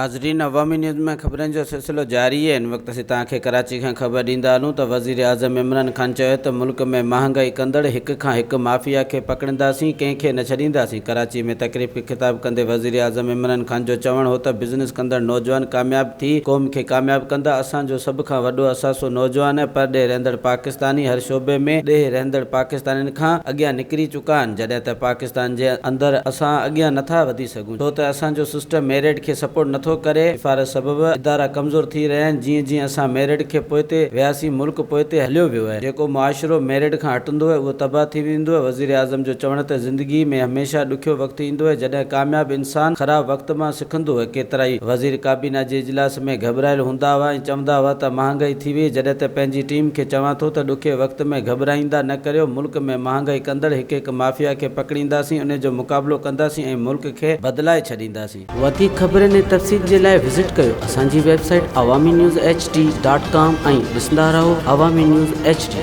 ناظرين عوامي نيوز ۾ خبرن جو سلسلو جاري آهي هن وقت اسين توهان کي ڪراچي کان خبر ڏيندا هلون ته وزيراعظم عمران خان چيو ته ملڪ ۾ مهانگائي ڪندڙ هڪ کان هڪ مافيا کي پڪڙينداسين ڪنهن کي نه ڇڏينداسين ڪراچي ۾ تقريب کي خطاب ڪندي وزيراعظم عمران خان جو چوڻ هو ته بزنس ڪندڙ نوجوان ڪامياب ٿي قوم کي ڪامياب ڪندا اسان جو سڀ کان وڏو اثاثو نوجوان آهي پرڏيهه رهندڙ پاڪستاني هر شعبي ۾ ڏيهه رهندڙ پاڪستانين کان اڳيان نڪري چڪا آهن جڏهن ته پاڪستان جي اندر اسان اڳيان نٿا وڌي سگهون ڇو ته اسان جو سسٽم ميرٽ کي سپورٽ نٿو ڪري، سفارش سبب ادارا ڪمزور ٿي رهيا آهن، جيئن جيئن اسان ميرٽ کي پوئتي وياسين ملڪ پوئتي هليو ويو آهي، جيڪو معاشرو ميرٽ کان هٽندو آهي اهو تباهه ٿي ويندو آهي، وزيراعظم جو چوڻ ته زندگي ۾ هميشه ڏکيو وقت ايندو آهي جڏهن ڪامياب انسان خراب وقت مان سکندو آهي، ڪيترائي وزير ڪابينا جي اجلاس ۾ گهٻرايل هوندا هئا ۽ چوندا هئا ته مهانگائي ٿي وئي، جڏهن ته پنهنجي ٽيم کي چوان ٿو ته ڏکي وقت ۾ گهٻرائيندا نه ڪريو، ملڪ ۾ مهانگائي ڪندڙ هڪ هڪ مافيا کي پڪڙينداسين، انهي جو مقابلو ڪنداسين ۽ ملڪ کي بدلائي ڇڏينداسين. وڌيڪ خبرن ۽ تفصيل جي لاء وزٽ ڪيو اسان جي website Awami news H D dot com ۽ ڏسندا رهو عوامي نيوز ايڇ ڊي.